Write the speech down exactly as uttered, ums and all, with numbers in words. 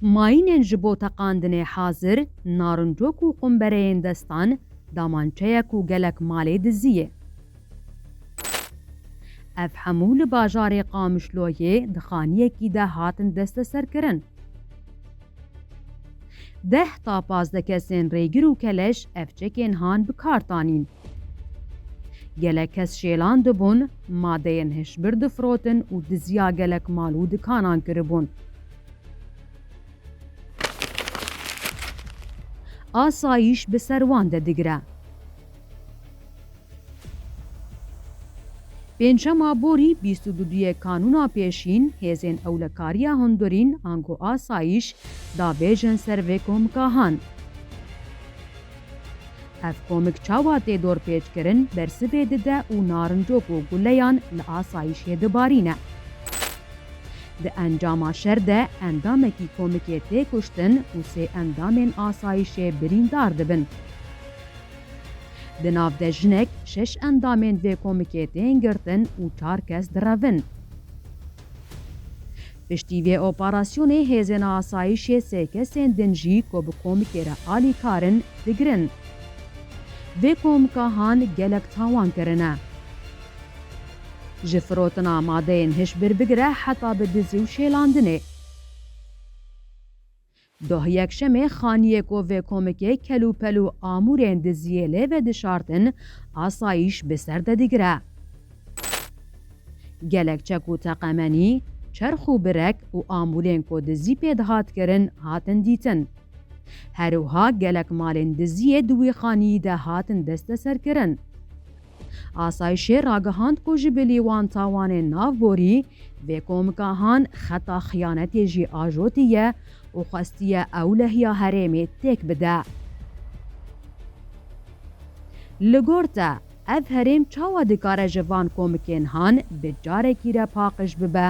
Mayînên ji bo teqandinê hazir, narincok û qumbereyên destan, damançeyek û gelek malê diziyê. Ev hemû li bajarê Qamişloyê di xaniyekî de hatin desteserkirin. Deh ta pazdeh kesên rêgir û keleş ev çekên han bi kar tanîn. Gelek kes şêlan dibûn, madeyên hişbir difirotin û diziya gelek mal û dikanan kiribûn. Asayîş bi ser wan de digire. Pêncema borî bîst û du yê Kanûna Pêşîn, hêzên ewlekariya hundirîn ango asayîş davêjin ser vê komika han. Ev komik çawa tê dorpêçkirin, bersivê dide û narincok û guleyan li asayîşê dibarîne. Di encama şer de endamekî komikê tê kuştin û sê endamên asayîşê birîndar dibin. Di nav de jinek, şeş endamên vê komikê tên girtin û çar kes direvin. Piştî vê operasyonê hêzên asayîşê sê kesên din jî ku bi komikê re alîkar in, digirin. Vê komika han gelek tawan kirine. Ji firotina madeyên hişbir bigire heta bi dizî û şêlandinê. Doh yekşemê xaniyê ku vê komikê kelûpel û amûrên diziyê lê ve dişartin, asayîş bi ser de digire. Gelek çek û teqemenî, çerx û birek û amûrên ku dizî pê dihat kirin, hatin dîtin. Her wiha gelek malên diziyê di wî xaniyî de hatin desteserkirin. Asayîşê ragihand ku ji bilî wan tawanên navborî, vê komika han xeta xiyanetê jî ajotiye û xwestiye ewlehiya herêmê têk bide. Li gor te, ev herêm çawa dikare ji van komikên han bi carekî re paqij bibe